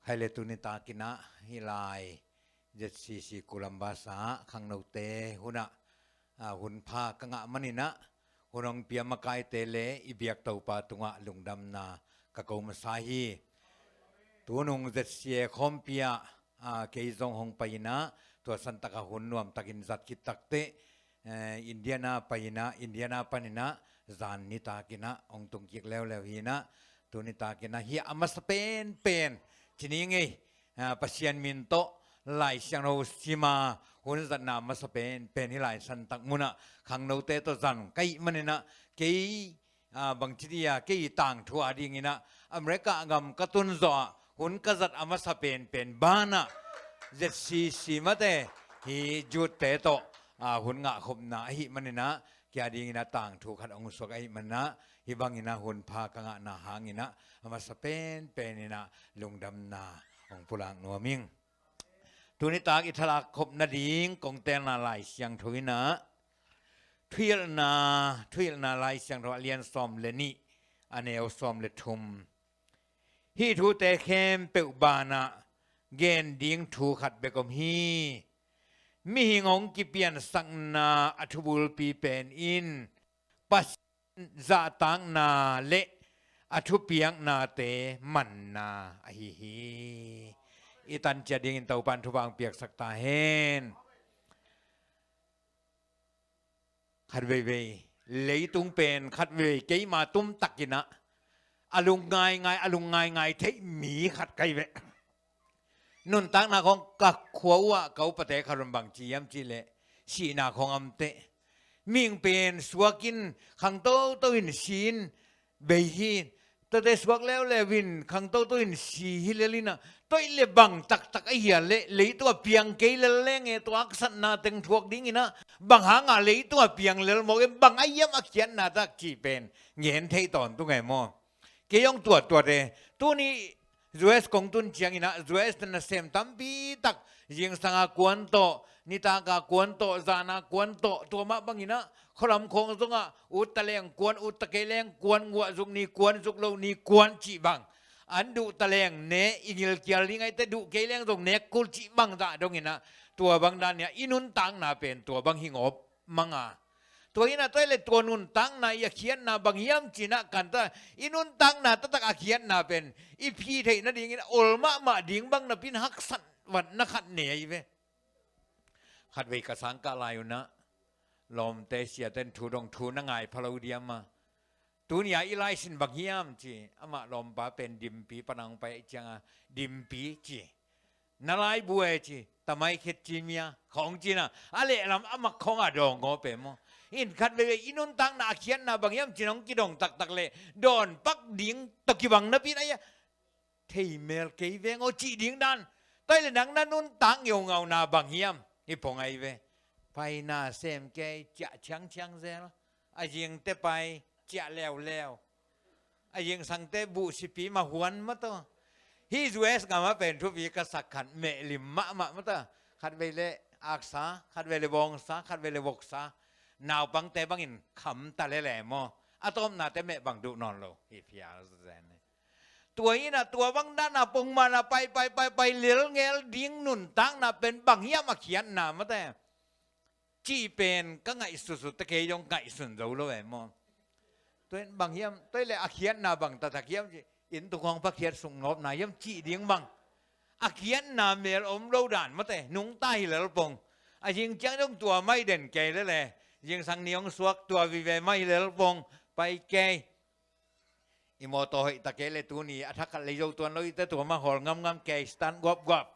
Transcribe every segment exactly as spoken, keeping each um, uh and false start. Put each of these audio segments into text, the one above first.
Khai le tuni takinah hih lai Z C C Columbus ah khangnote hunah, ah, hun pha ka ngah maninah hun hong pia makaite le i biak Topa tungah lungdamna ka ko masa hi. Tunung Z C A khawmpi ah, ah, kei zong hong pai inah tua santaka hun nuamtakin zat khit takteh, eh, Indiana pai inah, Indiana paninah zan nitakinah hong tungkik leuleu hi inah, tuni takinah hih a masa penpen ci ni ngei, ah, Pasian min tawh Lai Siangtho sima hun zatna masa penpen hih lai santak munah khangnote tawh zan ka hih maninah kei, ah, bangci dia kei tangthu a dinginah America gam ka tun zawh ah hun ka zat a masa penpen banah Z C C mate hih Jude-te tawh, ah, hun ngahkhopna ahih maninah kei a dinginah tangthu khat hong suak ahih maninah hih banginah hun pha ka ngahna hanginah a masa penpen inah lungdamna hong pulak nuam ing. Tuni tak i thalak khop nading kong telna Lai Siangtho inah Thuhilhna, Thuhilhna Lai Siangtho a lian sawm le nih, a neu sawm le thum. Hih thute khempeuh banah gen ding thu khat bek om hi. Mihing hong kipiansakna a thubulpi pen in Pasian zahtakna le a thupiaknate manna ahi hi. I tan ciat dingin Topan thupha hong piaksak ta hen. Khat veivei leitung pen khat veivei keima tumtakinah a lung ngaingai, a lung ngaingai theih mi khat ka hi ve. Nuntakna khawng ka khua uhah ka upate khat un bang ci hiam cihleh sihna khawng amteh. Mihing pen suakin khang toto in si-in bei hi. Tuate suak leuleu in khang toto in si hi lel inah, tua hi le bang taktak a hia leh leitung a piang kei lel leng e, tua haksatna teng thuak dinginah bang hanga leitung a piang lel mawk e, bang a hiam a khiatna tak cih pen gen thei tawntung e maw? Kei hong tuattuat e. Tuni U S kong tun cianginah U S te nasem tampi tak zingsanga kuan tawh, nitaka kuan tawh, zana kuan tawh, tua mah banginah khualam khawng zongah ut taleng kuan, ut ta kei leng kuan, nguah zuk ni kuan, zuk lo ni kuan cih bang, an duh taleng ne, i ngilkial ni ngaite duh kei leng zong nek kul cih bang zah donginah tua bang dan inah i nuntakna pen tua bang hi ngawp manga. Tua inah tua hi le tua nuntakna i a khiatna bang hiam cinah kanta, i nuntakna taktak a khiatna pen i phi theih nadingin a ol mahmah ding bang napi in haksat vatna khat nei ahi ve. Khatvei ka sangkah lai unah lawmte siaten thu dong thu na ngai pha lo diam a, tuni a i laisin bang hiam ci, amah lawmpa pen Dimpi pana hong pai ahih cianga Dimpi ci. Na laibu e ci, tamai khet ci mia khawng cinah a lehlam a mak khawng a dawng aw pe maw? In khat veivei i nuntakna a khiatna bang hiam cinah hong kidong taktak leh dawnpak ding tawh kibang napi in a hia thei mel kei veng aw cih ding dan. Tua hi le nang na nuntak ngeungauna bang hiam? Hi pong ahi ve. Paina sem kei ciah ciangciang zel. A zingte pai ciah leuleu. A zingsangte buh sipi mah huan mah tawh. Hih U S gam ah pen thupi ka sak khat, meh lim mahmah mah tawh. Khatvei le aksa, khatvei le bawngsa, khatvei le voksa. Naupangte bangin kham ta lele maw? A tawpnate meh bang duh nawn lo hi phial zen. Tua inah tua bang dana pongmana pai pai pai pai lelngel ding nuntakna pen bang hiam a khiatna mate cih pen ka ngaihsutsut te kei dong ngaihsun zo lo e maw? Tua in bang hiam, tua hi le a khiatna bang taktak hiam cih, inn tung khawng pakhiat suk ngawpna hiam cih ding bang. A khiatna mel om lo dan mate, nungta hi lel pong. A zing ciang dong tua mai den kei lele, zingsang ni hong suak tua vive mai hi lel pong, pai kei. I mawtaw hoih ta kei le tuni a thakhat lei zo tuan lo i te tua mah hawl ngamngam kei stand guapguap.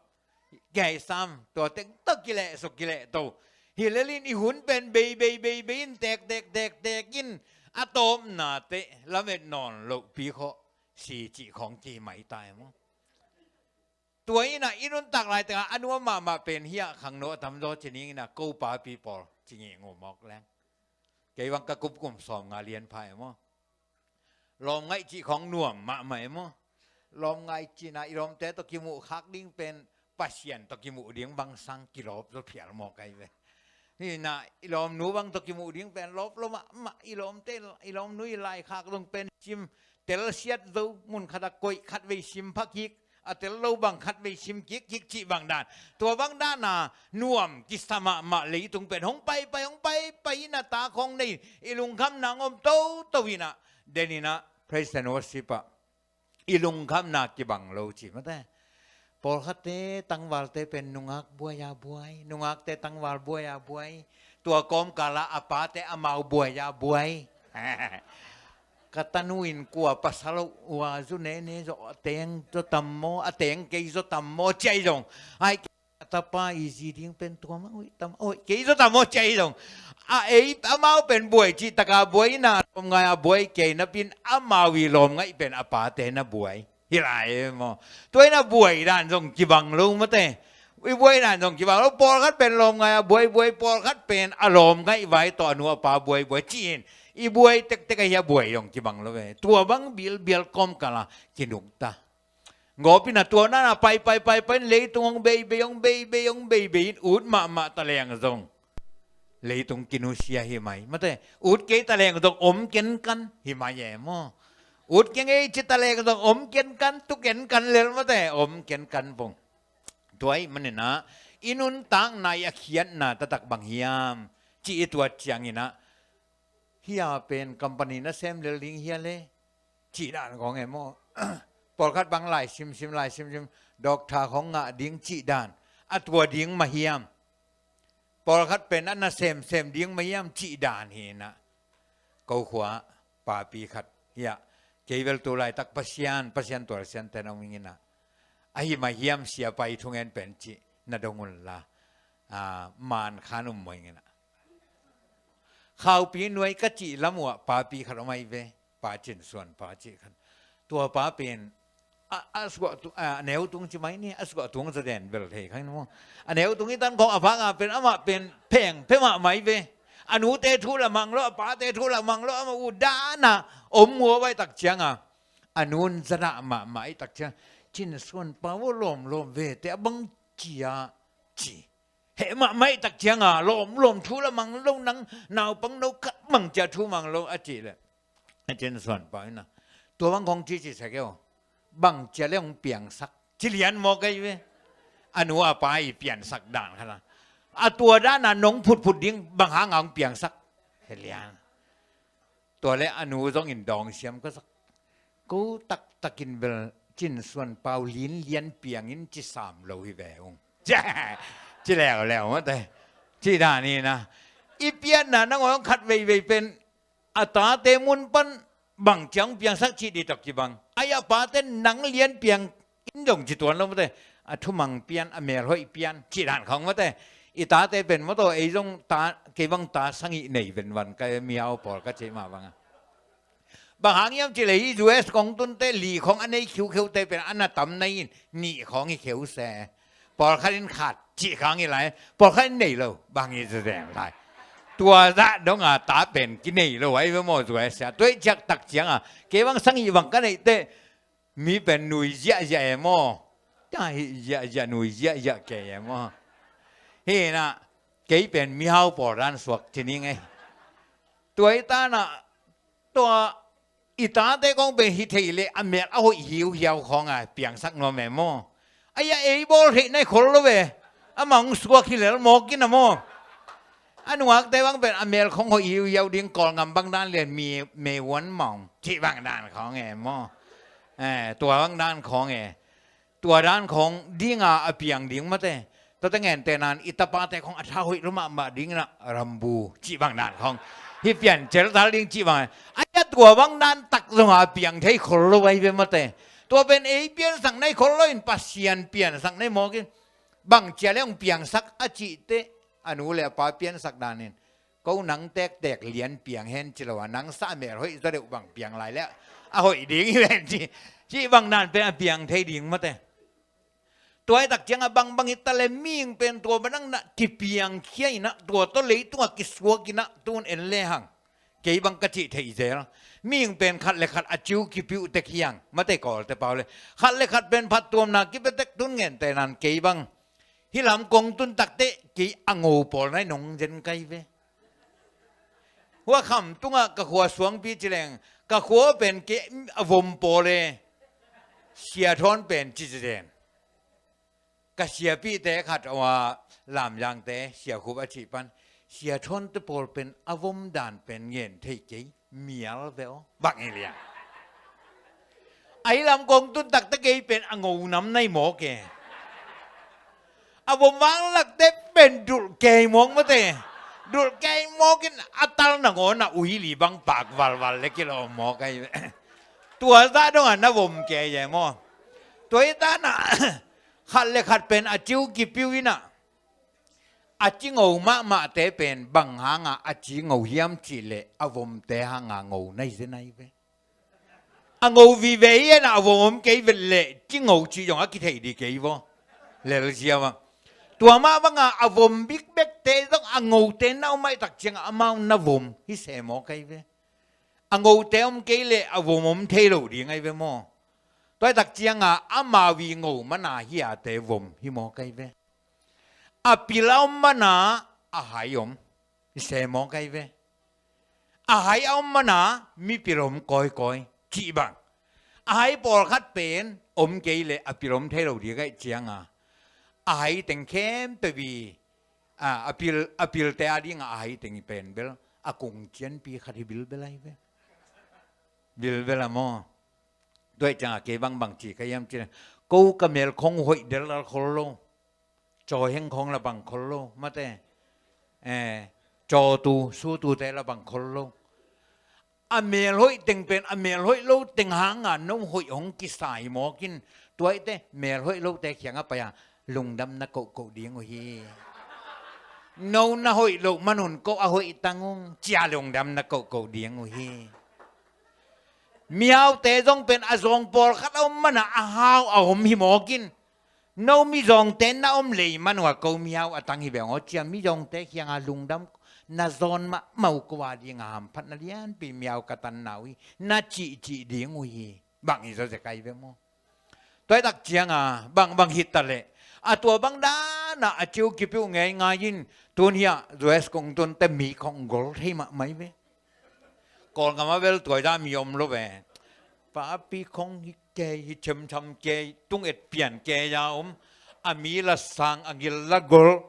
Kei sam tua teng tawh kileh suk kileh to. Hi lelin i hun pen bei bei bei bei in tek tek tek tek in a tawpna teh lamet nawn lohpi khawh si cih khawng ci mai ta e maw? Tua inah i nuntak lai tengah a nuam mahmah pen hiah khangno a tamzaw ci ninginah ko papi pawl ci ngih ngu mawk leng. Kei bang ka kum kum sawm nga lian pha e maw? Lawm ngaih cih khawng nuam mahmah e maw? Lawm ngaih cinah i lawmte tawh kimuh khak ding pen Pasian tawh kimuh ding bang sang kilawp zaw phial mawk ahi ve. Hinah i lawmnu bang tawh kimuh ding pen lawp lo mahmah, i lawmte, i lawmnu i laikhak zong pen sim telsiat zo, mun khatah koih khatvei sim phak hik, a tel lo bang khat vei sim kikkik cih bang dan. Tua bang dan a nuam kisa mahmah leitung pen hong paipai, hong paipai in a ta khawng nei, i lungkhamna hong om toto in ah, den in ah, praise and worship ah, i lungkhamna kibang lo ci mate. Pawlkhatte tangvalte pen nungak buai a buai, nungakte tangval buai a buai, tua kawmkala a pate amau buai a buai. Ka tanu in kua pasal uh a zu nene zaw a teng zaw tam maw, a teng kei zaw tam maw, ciai zong. Ai, a tapa i zi ding pen tua mah, ui, tam, ui, kei zaw tam maw, ciai zong. A ei, amau pen buai cih taka buai na, lawm ngai a buai kei napin, amau i lawm ngaih pen a pate na buai. Hi lai e maw. Tua in a buai dan zong kibang lo mate. I buai dan zong kibang lo. Pawlkhat pen lawm ngai a buai buai, pawlkhat pen a lawm ngaih vai tawh a nu a pa buai buai ci-in, i buai tektek ahi a buai zong kibang lo ve. Tua bang bilbial kawmkal a kinukta. Gawp in a tua dan a paipai paipai in leitung hong beibei, hong beibei, hong beibei in ut mahmah taleng zong leitung kinusia hi mai mate. Ut kei taleng zong om kenkan hi mai e maw. Ut kei ngei ci taleng zong om kenkan, tu kenkan lel mate, om kenkan pong. Tua ahih manin ah i nuntakna i a khiatna taktak bang hiam cih i tuat ciangin ah, hia pen company nasem lel ding hia le cih dan khawng e maw. Pawlkhat bang lai simsim, lai simsim, doctor khawng ngah ding cih dan, a tua ding mah hiam. Pawlkhat pen a nasemsem ding mah hiam cih dan hi in ah, ko khua papi khat hi ah, kei bel tu laitak Pasian, Pasian tualsiante na um ing in ah, ahi mah hiam siapa i thungen pen cih na dong un la, a, man khan um maw ing in ah. Khaupi nuai ka cih lam uh ah papi khat om ai ve. Pa Cin Suan pa cih khan. Tua pa pen a, a suah tu, a, a neu tung ci mai ni, a suah tung za den bel thei khan maw. A neu tung i tan khawng a vang a pen amah pen pheng phe mah mai ve. A nute thu la mang lo, a pate thu la mang lo, amah u dan a om mua vai tak ciang a, a nun za dah mahmah i tak ciang, Cin Suan pa aw lawmlawm ve te a bang cia ci. Heh mahmah i tak ciang a, lawmlawm thu la mang lo, nang naupang no khat bang cia thu mang lo a cih leh, a Cin Suan pa in ah, tua bang khawng ci ci sak e aw. Bang cia le hong piangsak ci lian maw kei ve. A nu a pa i piansak dan khat a, a tua dan a nong phutphut ding bang hang a hong piangsak he lian. Tua le a nu zong in dawng siam ka sak. Ko taktakin bel Cin Suan pau lin lian piangin ci sam lo hi ve ung. Ci leuleu mate. Ci dan hi na. I pianna nangawn khat veivei pen a tate mun pan bang ciang piangsak cih di tawh kibang. Ai a pate nang lian piang in zong ci tuan lo mate. A thumang pian, a melhoih pian cih dan khawng mate. I tate pen maw taw, ei zong ta, kei bang ta sagih nei venvan ka, mihau pawl ka cih mah bang a. Bang hang hiam cih leh hih U S kong tunte li khawng a nei khiukheute pen a na tam nai in nih khawng hi kheu se. Pawlkhat in khat cih khang hi lai, pawlkhat in nei lo, bang hi zazeng lai. Tua zah dong a ta pen kinei lo ai ve maw, U S a. Tua i ciak tak ciang a, kei bang sagih bang ka neih teh, mi pen nui ziahziah e maw. Tua hih ziahziah, nui ziahziah kei e maw. Hi na, kei pen mihau pawl dan suak ci ning ei. Tua i ta na, tua i tate kong pen hi thei leh a mel a hoih hiuhiau khawng a piangsak nuam e maw. Ai a ei bawl theih nai khol lo ve. Amah hong suak hi lel mawk in a maw. A nungakte bang pen a mel khong hoih hiuhiau ding, Kawlngam bang dan lian mi, meiwan maung cih bang dan khawng e maw. Eh, tua bang dan khawng e. Tua dan khawng dinga a piang ding mate. Tua te ngente nan i tapate khawng a tha hoih lo mahmah ding na rambu cih bang dan khawng hi pian celtal ding cih bang. Ai a tua bang dan tak zonga piang thei khol lo ai ve mate. Tua pen ei piansak nai khol lo in Pasian piansak nai mawk in. Bang cia le hong piangsak a cih teh a nu le a pa piansak dan in, ko nang tektek lian piang hen ci lo a, nang sa a mel hoih zaw deuh bang piang lai le a hoih ding hi ven ci, cih bang dan pen a piang thei ding mate. Tua i tak ciang a bangbang hi ta le mihing pen tua bang dang na kipiang khia in a, tua tawh leitung a kisuak in a, tun en le hang. Kei bang ka cih theih zel. Mihing pen khat le khat a ciu kipiuh tek hiang. Mate Kawlte pau le. Khat le khat pen phattuamna kipia tek tun ngente nan kei bang. Hih lam kong tun tak teh kei a ngo pawl nai nong zen kai ve. Hua kham tungah ka khua suangpi ci leng. Ka khua pen kei a vom pawl e. Sia Thawn pen cicizen. Ka siapite khat a, Lamyangte, Sia Khup a cih pan, Sia Thawnte pawl pen a vom dan pen ngen thei kei, mial ve aw, bang hi liang. Ahi lam kong tun takte kei pen a ngo nam nai mawk e. A vom vanglakte pen dulh kei mawk mate. Dulh kei mawk in a tal nangawn a uili bang pak valval le kilawm mawk ahi ve. Tua zah dong a na vom kei e maw. Tua hi ta na, khat le khat pen a ciu kipiu in a, a ci ngo mahmahte pen bang hanga a ci ngo hiam cih leh a vomte hanga ngo nai zen ahi ve. A ngo vive hi e na, a vom om kei vet leh ci ngo cih zong a kithei dih kei vaw. Lel ziau a. Tua mah banga a vom bikbekte zong a ngote na om ahih tak cianga amau na vom hi se mawk ahi ve. A ngote om kei leh a vom om thei lo ding ahi ve maw. Tua ahih tak cianga amau i ngo mana hiate vom hi mawk ahi ve. A pil a om mana a hai om hi se mawk ahi ve. A hai a om mana mipil om kawikawi cih bang. A hai pawlkhat pen om kei leh a pil om thei lo ding ahih cianga a hai teng khempeuh i, a, a pil, a pilte a dinga a hai teng i pen bel a kung cianpi khat hi bilbel ahi ve. Bilbel a maw. Tua ahih cianga kei bangbang ci ka hiam cih leh, ko ka mel khong hoih del lal khol lo. Caw heng khong la bang khol lo mate. Eh, cawtu sutute la bang khol lo. A mel hoih teng pen a mel hoih lo teng hanga no hoih hong kisa hi mawk in, tua ahih teh mel hoih lote kiangah pai a, lungdam na kohkoh ding uh hi. No na hoih loh man un ko a hoih tang ung ci a lungdam na kohkoh ding uh hi. Mihaute zong pen a zawng pawlkhat a om mana a hau a om hi mawk in, no mizawngte na om lei man uh a ko mihau a tang hi beng aw ci a mizawngte kianga lungdam na zawn mahmah uh, ko a dinga hamphatna lianpi mihau ka tanna uh hi na cihcih ding uh hi. Bang hi zaw zek ahi ve maw. Tua ahih tak cianga bangbang hi ta leh, a tua bang dana a ciu kipiu ngeingai in, tun hiah U S kong tunte mi khong gol thei mahmah hi ve. Kawlgam a bel tua zah mi om lo ve. Papi khong hi kei, hi chemcham kei, tung et pian kei a om. A mi la sang, a ngil la gol.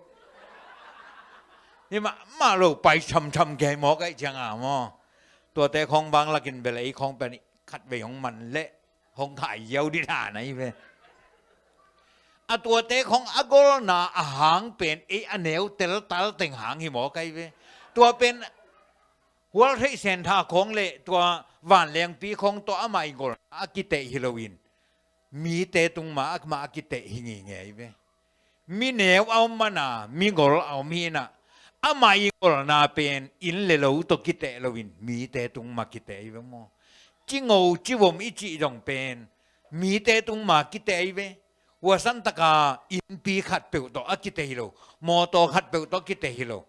Hi mahmah lo, pai chemcham kei mawk ahih cianga maw. Tuate khong vanglakin bel ei khong pen khatvei hong man leh hong khai ziau dih dan ahi ve. A tuate khong a golna a hang pen ei a neu teltal teng hang hi mawk ahi ve. Tua pen World Trade Center khong le tua vanlengpi khong tawh amah i golna a kiteh hi loin, mite tung mah amah a kiteh hi ngingei ve. Mi neu a om mana mi gol a om hi na, amah i golna pen inn le lo tawh kiteh loin mite tung mah kiteh hi ve maw. Ci ngo ci vom i cih zong pen mite tung mah kiteh hi ve. Huasan taka innpi khatpeuh tawh a kiteh hi lo, mawtaw khatpeuh tawh a kiteh hi lo.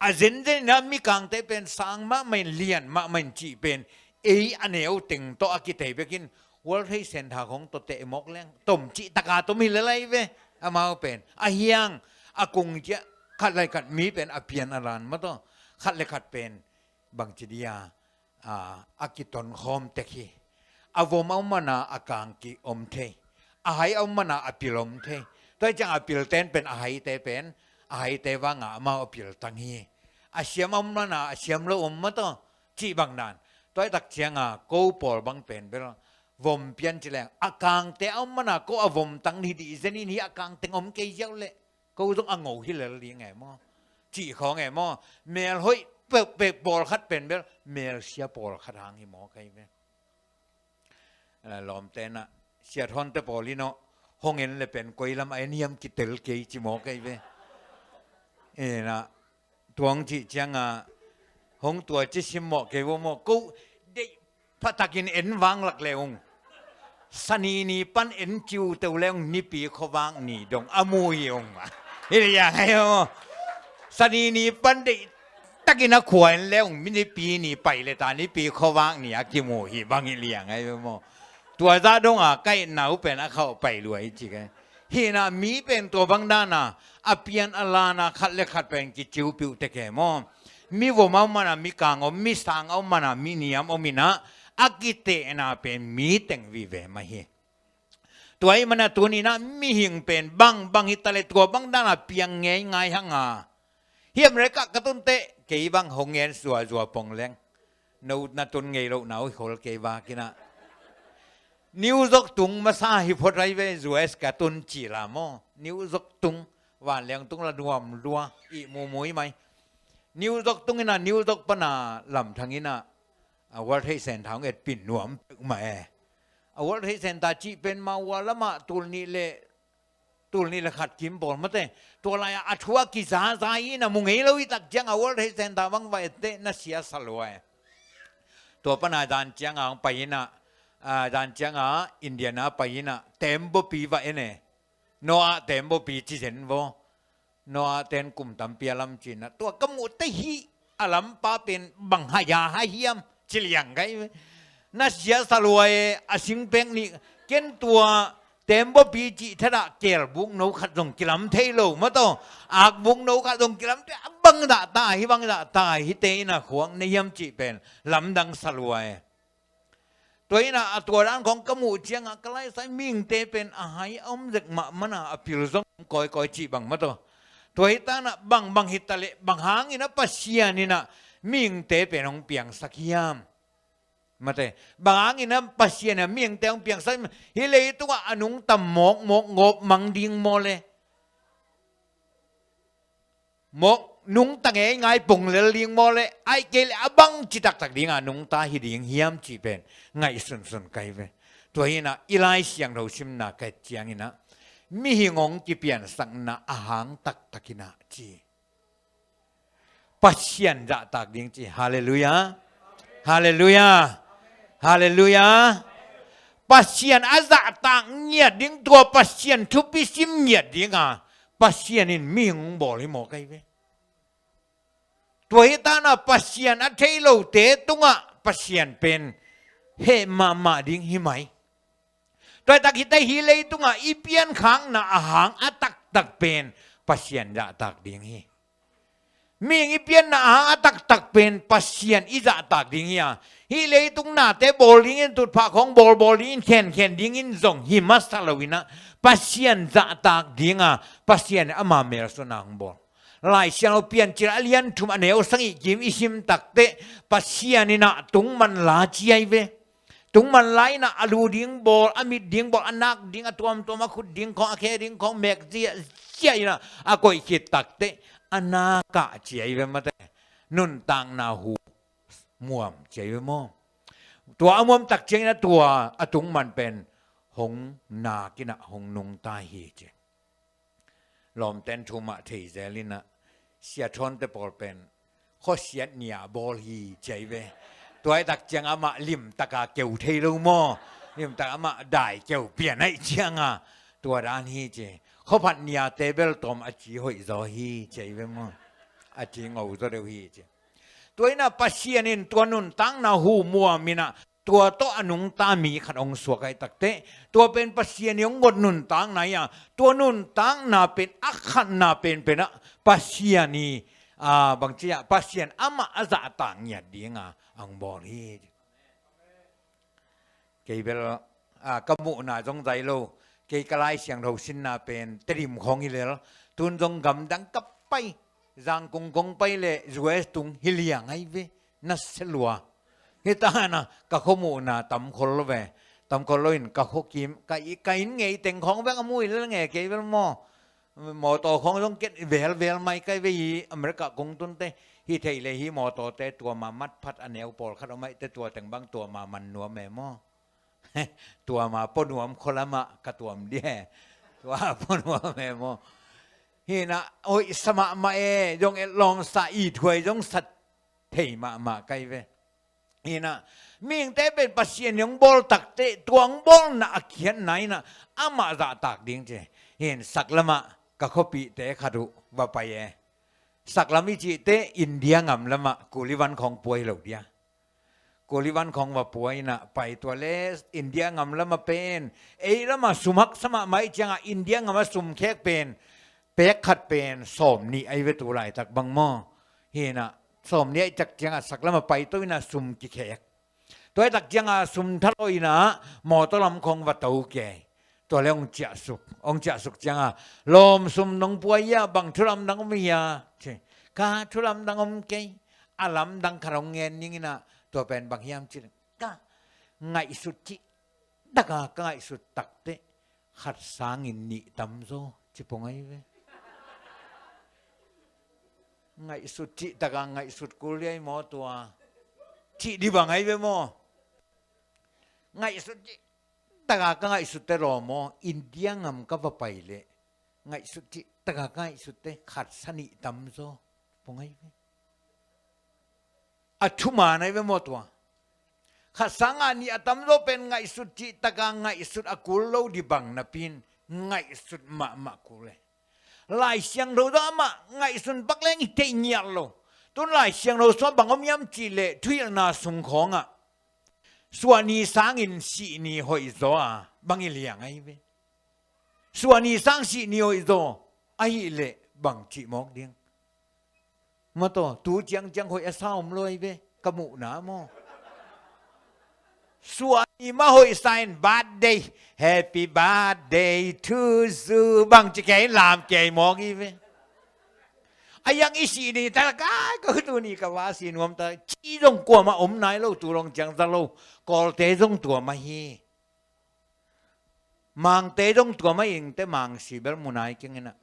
A zenzen inah mikangte pen sang mahmah in, lian mahmah in cih pen ei a neu teng tawh a kitei bekin, World Trade Center khong tawh teh mawk leng tom cih taka tom hi lelai ve. Amau pen a hiang a kung ciah khat lai khat mi pen a pian a lan mataw, khat le khat pen bangci dia a, a kitonkhawm tek hi. A vom a om mana a kang ki om thei, a hai a om mana a pil om thei. Tua hi ciang a pilten pen a haite pen, a haite vanga amau a pil tang hi. A siam a om mana a siam lo om mataw, cih bang dan. Tua hi tak cianga ko pawl bang pen bel vom pian ci leng, a kangte a om mana ko a vom tang hi dih zen in hi, a kang teng om kei ziau leh ko zong a ngo hi lel ding e maw. Cih khawng e maw. Mel hoih peuhpeuh pawlkhat pen bel mel sia pawlkhat hang hi mawk ahi ve. Lawmte na, Sia Thawnte pawl in aw, hong en le pen koi lam a en hiam kitel kei ci mawk ahi ve. Ena, tuang cih cianga hong tua ci simmawh kei vo maw. Ko deih phatakin en vanglak le ung. Sanini pan en ciuteu le ung, nipi khuavak ni dong a mu hi ung. Hi liang ahi maw. Sanini pan deih takin a khua en le ung, nipi ni pai le ta, nipi khuavak ni a kimu hi bang hi liang ahi maw. Tua zah donga ka etna uh pen a khauh pai lua hi ci ka. Hina mi pen tua bang dana a pian a lana khat le khat pen kiciupiuh tek e maw. Mi vom a om mana mi kang om, mi sang a om mana mi niam om inah, a kitehna pen mi teng vive mah hi. Tua ahih manin a tuni-in a mihing pen bang bang hi ta leh tua bang dan a piang ngeingai hang a. Hih America ka tun teh kei bang hong ngen zuazua pong leng. No na tun ngei lohna uh khol kei vak in a. New York tung masa hi phot ahi ve, U S ka tun cih la maw. New York tung, vanleng tung la nuam lua, ihmu mu mai. New York tung in a, New York pan a lamdang in a, a World Trade Center hong et pin nuam peuhmah e. A World Trade Center cih pen Mawkua lam ah tul nih le, tul nih le khat kim pawl mate. Tua lai ah a thu a kizaza in a mu ngei lo hi tak ciang a World Trade Center bang va et teh na sia sa lua e. Tua pan a zan ciang a hong pai in a, a, zan ciang a Indiana pai in a tembaw pi va en e. Noah tembaw pi ci zen vaw. Noah ten kum tampi a lam ci in a. Tua ka muh teh hih a lampa pen bang haya ha hiam ci liang ka hi ve. Na sia sa lua e, a singpek nih, ken tua tembaw pi cih thadah kelbuk no khat zong kilam thei lo maw taw. Akbuk no khat zong kilam thei, a bangzah ta hi, bangzah ta hi te in a khuak na hiam cih pen lamdang sa lua e. Tua in a, a tua dan khawng ka muh ciang a ka laisai mihingte pen a hai a om zek mahmah a, a pil zong kawikawi cih bang maw taw. Tua hi ta in a bang bang hi ta leh bang hangin a Pasian in a mihingte pen hong piangsak hiam? Mate, bang hangin a Pasian in a mihingte hong piangsak hiam? Hih leitung ah a nungta mawkmawk gawp mang ding maw le? Mawk nungta ngeingai pong lel ding maw le, ahih kei leh a bang ci taktak ding a nungta hi ding hiam cih pen ngaihsunsun ka hi ve. Tua hi in a i Lai Siangtho simna ka et ciangin a mihing hong kipiansakna a hang taktak in a ci. Pasian zahtak ding ci. Halleluiah. Halleluiah. Halleluiah. Pasian a zahtak ngiat ding, tua Pasian thupi sim ngiat ding a Pasian in mihing hong bawl hi maw ka hi ve. Tua hi ta in a Pasian a thei lote tungah Pasian pen heh mahmah ding hi mai. Tua hi tak hi teh hih leitung ah i piankhakna a hang a taktak pen Pasian zahtak ding hi. Mihing i pianna a hang a taktak pen Pasian i zahtak ding hi a, hih leitung nate bawl dingin, tutphah khawng bawlbawl dingin, khenkhen dingin zong hi masa lo in a, Pasian zahtak ding a, Pasian in ama melsuanna hong bawl. Lai Siangtho Piancil a lian thum a neu sagih kim i sim tak teh Pasian in a tungman la ci ahi ve. Tungman la in a, a lu ding bawl, a mit ding bawl, a nak ding, a tuamtuam, a khut ding khawng, a khe ding khawng mek ziahziah in a, a koih khit tak teh a nak ah ci ahi ve mate. Nuntakna hu muam ci ahi ve maw. Tua a muam tak ciangin a tua a tungman pen hong nak in a hong nungta hi ci. Lawmten thu mah thei zel in a, Sia Thawnte pawl pen khuasiat ni a bawl hi ci ahi ve. Tua hi tak ciang amah limtak a keu thei lo maw. Limtak amah dai keu pian ahih ciang a, tua dan hi ci. Khuaphat ni a table tawm a ci hoih zaw hi ci ahi ve maw. A ci ngo zaw deuh hi ci. Tua in a Pasian in tua nuntakna hu muam in a, tua tawh a nungta mi khat hong suak ahih tak teh, tua pen Pasian in hong ngot nuntakna hi a, tua nuntakna pen a khatna penpen ah Pasian hi, a, bang ci a, Pasian amah a zahtak ngiat ding a hong bawl hi. Kei bel, a, ka muhna zong zai lo, kei ka Lai Siangtho simna pen Tedim khawng hi lel, tun zong gamdang ka pai, Zangkong kong pai leh U S tung hi liang ahi ve. Na sia lua. Hi ta in a ka khuamuhna tam khol lo ve. Tam khol lo in ka khuakim, ka i, ka inn ngei teng khawng bek a mu hi lel nge kei bel maw. Mawtaw khawng zong ket velvel mai ka hi ve hi America kong tun teh. Hi thei leh hi mawtawte tua ma mat phat a neu pawlkhat om ahih teh tua teng bang tua ma man nuam e maw. Tua ma pua nuam khua lam ah ka tuam dih e. Tua pua nuam e maw. Hi in a hoih sa mahmah e, zong etlawm sa, ithuai zong sa thei mahmah ka hi ve. Hi in a, mihingte pen Pasian in hong bawl tak teh, tua hong bawlna a khiatna in a, amah zahtak ding ci. Hi in saklam ah ka khuapihte khat uh va pai e. Saklam i cih teh India ngam lam ah kuli van khawng pua hi lo dia. Kuli van khawng va pua in a pai, tua leh India ngam lam ah pen, ei lam ah sum haksa mahmah ahih ciang a India ngam ah sum khek pen, pek khat pen sawmnih ahi ve tu laitak bang maw. Hi in a, sawmnih ahih tak ciang a saklam ah paito in a sum kikhek. Tua ahih tak ciang a sum thalawh in a mawtaw lam khawng va to kei. Tua le hong ciahsuk, hong ciahsuk cianga, lawmsum nong pua hia, bang thulamdang om hia? Ci. Ka thulamdang om kei, a lamdang khat hong ngen ning inah, tua pen bang hiam ci le, ka ngaihsut cih taka ka ngaihsut takteh khat sangin nih tamzaw ci pong ahi ve. Ngaihsut cih taka ngaihsut kul liai maw tua? Cih di bang ahi ve maw? Ngaihsut cih taka ka ngaihsutte lawm aw, India ngam ka va pai leh ngaihsut cih taka ka ngaihsutte khat sa nih tamzaw pong ahi ve. A thuman ahi ve maw tua? Khat sanga nih a tamzaw pen ngaihsut cih taka ngaihsut a kul lo di bang napi-in ngaihsut mahmah kul e. Lai Siangtho tawh amah ngaihsun pak leng i theih ngiat lo. Tun Lai Siangtho sungah bang om hiam cih leh thuhilhna sung khawngah suahni sangin sihni hoihzaw a bang i liang ahi ve. Suahni sang sihni hoihzaw ahih leh bang cih mawk ding? Mataw, tu ciangciang hoih a sa om lo ahi ve, ka muhna maw? Suahni mah hoihsa in birthday, happy birthday to you bang ci kei lam kei mawk hi ve. A yang i sihni ta kai, ka tuni ka va si nuam ta, ci zong kuamah om nai lo, tu long ciang za lo, Kawlte zong tua mah hi. Mangte zong tua mah, Ingte Mang si bel mu nai keng inah.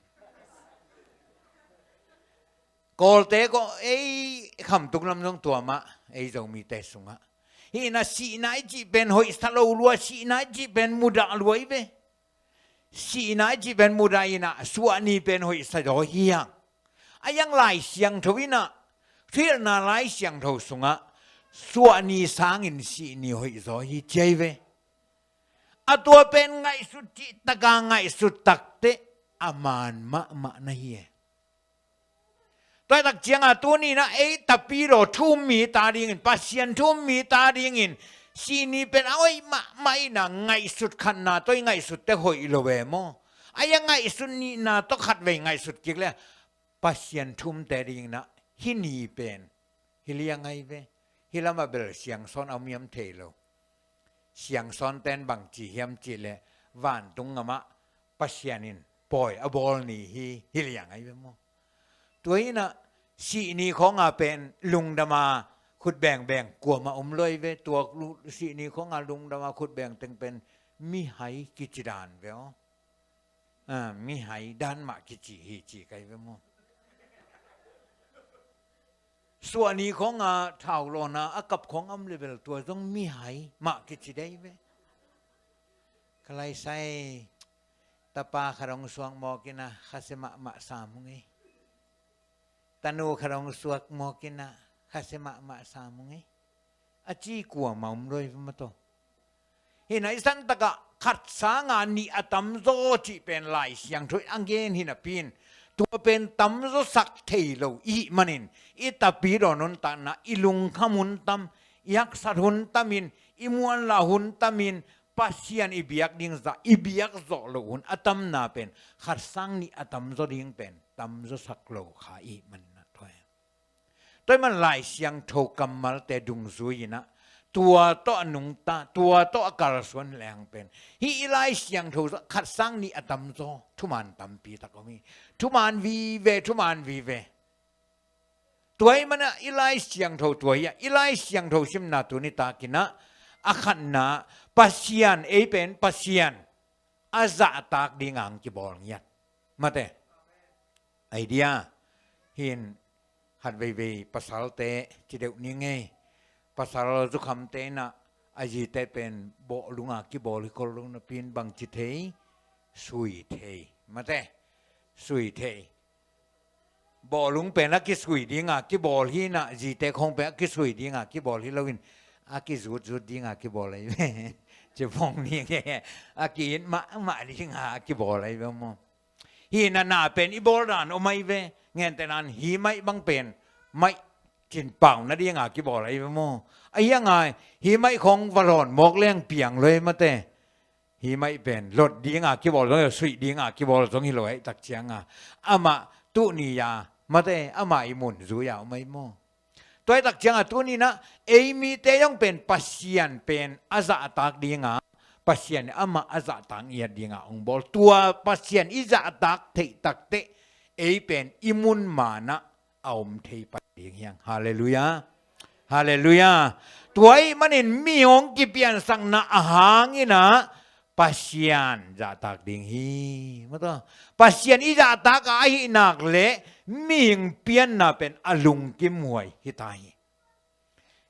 Kawlte ko ei khamtung lam zong tua mah, ei Zomite sungah. Hi inah sihna i cih pen hoihsa lo lua, sihna i cih pen mudah lua hi ve. Sihna i cih pen mudah inah suahni pen hoihsa zaw hi hang. A yang Lai Siangtho inah, thuhilhna Lai Siangtho sungah suahni sangin sihni hoihzaw hi ci ahi ve. A tua pen ngaihsut cih taka ngaihsut takteh a man mahmah na hi e. Tua tak cianga tuni inah ei tapidaw thu-um mite adingin, Pasian thu-um mite adingin sihni pen a hoih mahmah inah ngaihsut khatna tawh i ngaihsutte hoih lo e maw? A ia ngaihsut nihna tawh khatvei ngaihsut kik le Pasian thu-umte adingin ah hih ni pen hi liang ahi ve. Hih lamah bel siangsawn a om hiam thei lo. Siangsawnte in bang ci hiam cih leh vantung ngamah Pasian in pawi a bawl ni hi, hi liang ahi ve maw? Tua hi inah sihni khawnga pen lungdama khut bengbeng kuamah om lo ahi ve. Tua lu-, sihni khawnga lungdama khut beng teng pen mihai kici dan ve aw. A, mihai dan mah kici hi ci kai ve maw? Suahni khawnga thaulawna a kap khawng a om le bel tua zong mihai mah kici dei ve. Ka laisai tapa khat hong suak mawk inah khasia mahmah sam hong ei. Tanu khat hong suak mawk inah khasia mahmah sam hong ei. A ci kuamah om lo ahi ve maw taw. Hi inah i santakah khat sanga nih a tamzaw cih pen Lai Siangtho in a gen hi napi-in tua pen tamzawsak thei lo i hih manin i tapidaw nuntakna i lungkham hun tam, i haksat hun tamin, i muanlah hun tamin, Pasian i biak ding zah i biak zawh loh hun a tamna pen khat sang nih a tamzaw ding pen tamzawsak lo kha i hih manin ah tua hi. Tua ahih man Lai Siangtho kammalte dungzui inah tua tawh a nungta, tua tawh a kalsuan leng pen hih i Lai Siangtho khat sang nih a tamzaw thuman tampi tak om hi. Thuman vive, thuman vive. Tua ahih manah i Lai Siangtho tua hi a, i Lai Siangtho simna tuni takinah a khatna Pasian, ei pen Pasian a zahtak dinga hong kibawl ngiat. Mate. Idea. Hi in khat veivei pasalte ci deuh ni ngei. Pasal zukhamte inah a zite pen bawhlunga kibawl hi khol lo napi-in bang ci thei? Sui thei. Mate. Sui thei. Bawhlung pen a kisui dinga kibawl hi inah zite khawng pen a kisui dinga kibawl hi loin a kizutzut dinga kibawl ahi ve. Ci phawng ni ngei. A ki-it mahmah dinga a kibawl ahi ve maw? Hi inah na pen i bawl dan om ahi ve. Ngente nan hi maih bang pen maih cin pau nadinga kibawl ahi ve maw? Ahi hang a hi maih khawng va lawn mawk leng piang lo hi mate. Hi maih pen lot dinga kibawl zong hi lo, suih dinga kibawl zong hi lo ahi tak cianga amah tuh ni-a mate amah i mun zui-a om ahi maw? Tua ahi tak cianga tuni inah ei mite zong pen Pasian pen a zahtak dinga Pasian in amah a zahtak ngiat dinga hong bawl. Tua Pasian i zahtak theih takteh ei pen i mun manah a om thei pai ding hi hang. Halleluiah. Halleluiah. Tua ahih manin mi hong kipiansakna a hangin ah Pasian zahtak ding hi. Maw taw, Pasian i zahtak a ahih nak leh mihing pianna pen a lungkimhuai hi ta hi.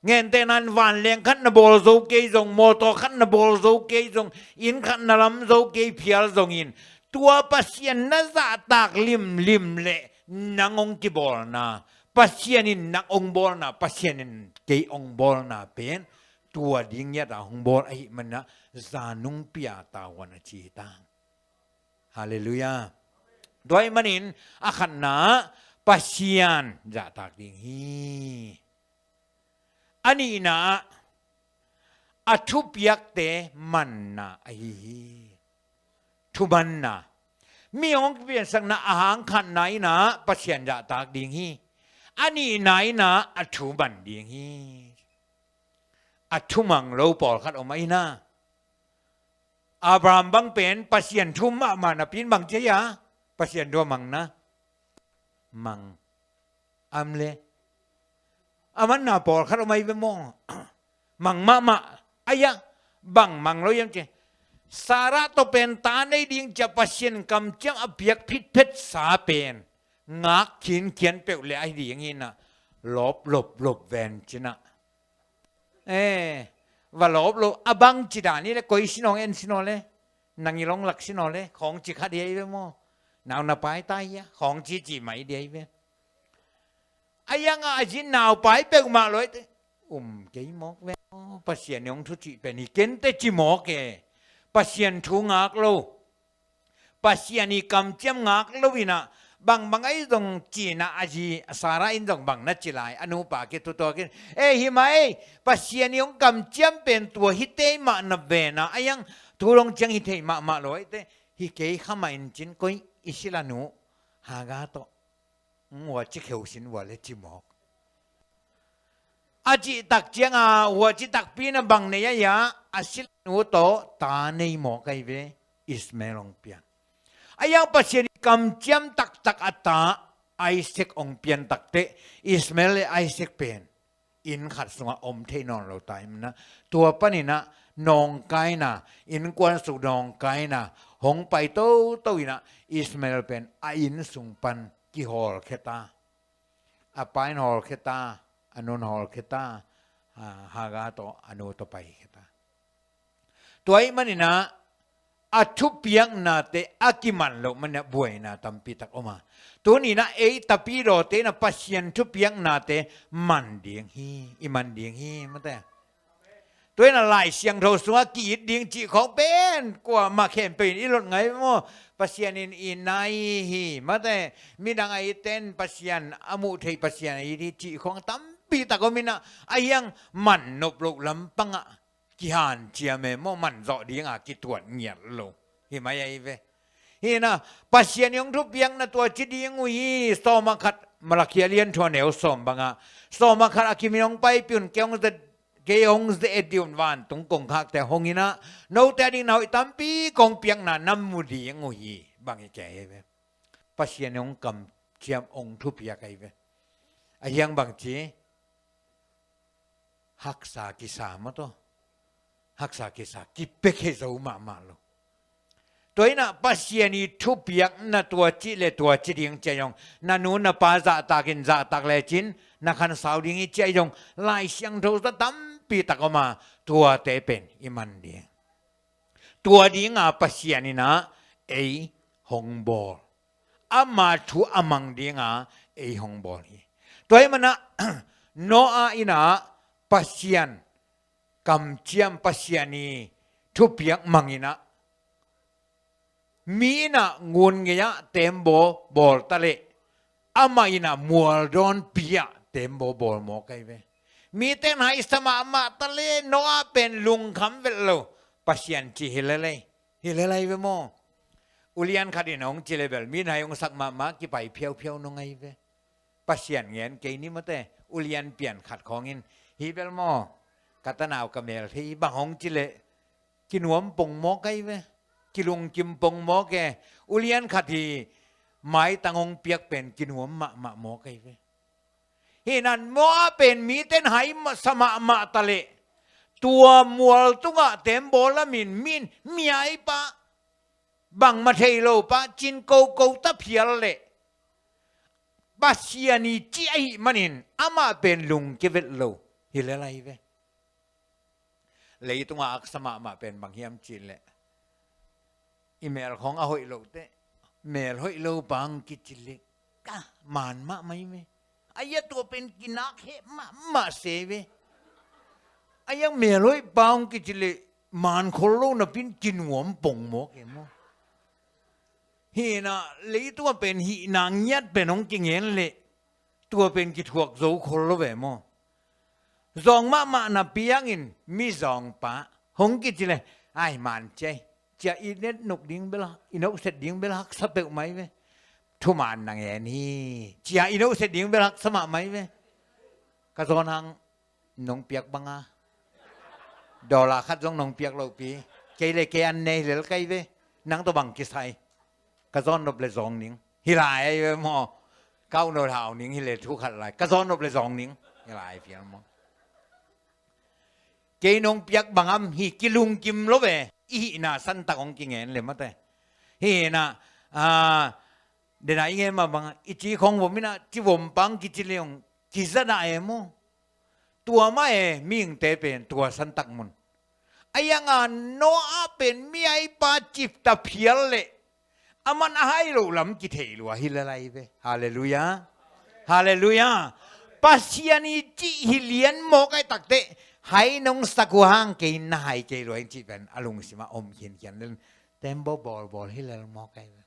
Gentehna in vanleng khat na bawl zo kei zong, mawtaw khat na bawl zo kei zong, inn khat na lam zo kei phial zongin, tua Pasian na zahtak limlim leh nang hong kibawlna, Pasian in nang hong bawlna, Pasian in kei hong bawlna pen tua ding ngiat a hong bawl ahih manin ah zanungpi a tavuan a ci hi ta. Halleluiah. Tua ahih manin a khatna ah Pasian zahtak ding hi. A nihna ah a thupiakte manna ahi hi. Thumanna. Mi hong kipiansakna a hang khatna in ah Pasian zahtak ding hi. A nihna in ah a thu man ding hi. A thumang lo pawlkhat om ahi na. Abraham bang pen Pasian thu mahmah napi in bang ci a, Pasian thu a mang na. Mang. Am le. A manna pawlkhat om ahi ve maw. Mang mahmah. Aia, bang mang lo hiam ci. Sarah tawh pen ta nei ding ci a Pasian kamciam a piak phitphetsa pen ngak khinkhian peuh le ahi ding hi na. Lawp lop lop ven ci na. Eh, va lawp lo, a bang ci dan hi le, koi sin hong en sin aw le, nang i long lak sin aw le, khawng ci kha ding ahi ve maw. Nau na pai ta hi a, khawng ci ci mai ding ahi ve. A iang a a zin nau pai peuhmah lo hi te. Um kei mawk ve maw, Pasian i hong thu cih pen hi ken te ci mawk e. Pasian thu ngak lo. Pasian i kamciam ngak lo in ah, bangbang ahi zong ci in ah a zi, a Sarah in zong bang na ci lai, a nupa kithutuak in, eh, hi mah ei, Pasian i hong kamciam pen tua hi tei mah na ven ah, a iang thu long ciang hi thei mahmah lo hi te, hi kei kha mah in cin koi i sila nu, Hagar tawh. Hua ci kheu sin hua le ci mawk. A cih tak ciang a, hua ci takpi na bang nei a ia, a silanu tawh ta nei mawk ahi ve, Ismael hong pian. A iang Pasian i kamciam taktak a ta, Isaac hong pian takteh, Ismael le Isaac pen inn khat sungah om thei nawn lo ta hi mah na. Tua panin ah nawngkaina, innkuan sung nawngkaina hong pai toto in ah Ismael pen a inn sung pan kihawlkhia ta. A pa in hawlkhia ta, a nu in hawlkhia ta, a, Hagar tawh a nu tawh paikhia ta. Tua ahih manin ah a thupiaknate a kiman loh manin ah buaina tampi tak om a. Tuni in ah ei tapidawte in ah Pasian thupiaknate man ding hi, i man ding hi, mate. Tua in ah Lai Siangtho sungah ki-it ding cih khawng pen kuamah khempeuh in i lot ngai maw. Pasian in i nai hi, mate. Midang a it ten Pasian a muh theih Pasian a it hi cih khawng tampi tak om in ah, a hiang man nop loh lampangah kihanciam e maw, man zawh dingah kituat ngiat lo. Hi mai ahi ve. Hi na, Pasian i hong thupiakna tua ci ding uh hi, sawm a khat, Malakhi a lian thum a neu sawm bangah, sawm a khat a kimin hong paipih un, kei hong ze, kei hong ze et dih un, vantung kongkhakte hong in ah, note a ding na hoih tampi kong piakna na mu ding uh hi, bang hi kei hi ve. Pasian i hong kamciam hong thupiak ahi ve. A hiang bang ci, haksa kisa maw taw. Haksa kisa, kipia khia zo mahmah lo. Tua in ah Pasian i thupiakna tua ci le tua ci ding ci a zong, na nu na pa zahtak in zahtak lecin na khansau ding hi ci a zong, Lai Siangtho sungah tampi tak om a, tuate pen i man ding. Tua dinga Pasian in ah ei hong bawl. Ama thu a mang dinga ei hong bawl hi. Tua ahih manin ah Noah in ah Pasian kamciam, Pasian i thupiak mang in ah, mi in ah ngun gei-ah tembaw bawl ta leh, amah in ah mual dawnpi-ah tembaw bawl mawk ahi ve. Mite in hai sa mahmah ta leh, Noah pen lungkham vet lo, Pasian ci hi lel ei. Hi lel ahi ve maw. Ulian khat in hong ci leh bel, mi in hai hong sak mahmah, kipai phiauphiau nung ahi ve. Pasian ngen kei ni mate, ulian pian khat khawng in, hi bel maw, ka tanau ka mel thei bang hong ci leh, kinuam pong mawk ahi ve. Kilungkim pong mawk e. Ulian khat hi, maitang hong piak pen kinuam mahmah mawk ahi ve. Hi nan maw a pen miten hai masa mahmah ta leh, tua mual tungah tembaw lamin min miaipa, bangmah thei lo pa, cin koko ta phial leh, Pasian i cih ahih manin amah pen lungkia vet lo hi lel ahi ve. Leitungah aksa mahmah pen bang hiam cih leh, i mel khawng a hoih loh teh, mel hoih lo bang kici leh, ka man mahmah hi ve. A ia tua pen kinak heh mahmah se ve. A ia mel hoih bang kici leh, man khol lo napin kinuam pong mawk e maw. Hi na, leitungah pen hihna ngiat pen hong kingen leh, tua pen kithuak zo khol lo ve maw. Zawng mahmah na piangin mi zawngpa hong kici leh, ai man ciai, cia i net nuk ding bel, i nohset ding bel haksa peuhmah hi ve. Thuman na ngen hi, cia i nohset ding bel haksa mahmah hi ve. Ka zawn hang nong piak banga, dollar khat zong nong piak lohpi. Kei le kei an nei lel kai ve. Nang tawh bang kisai? Ka zawn nop le zawng ning hi lai ahi ve maw. Ka u no hau ning hi le thu khat lai, ka zawn nop le zawng ning hi lai phial maw. Kei nong piak bangam hi kilungkim lo ve. I hihna santak hong kingen le mate. Hi na, a, dena i ngen mah banga, i ci khong vom ina, ci vom pang kici le hong kizadah e maw. Tua mah e, mihingte pen tua santak mun. A ianga Noah pen miaipa cipta phial leh, aman a hai loh lam kithei lua hi lel ahi ve. Halleluiah. Halleluiah. Pasian i cih hi lian mawk ahi takteh, hai nong sak uh hang kei na hai kei lua ing cih pen a lungsimah om khinkhian lel. Tembaw bawlbawl hi lel mawk ahi ve.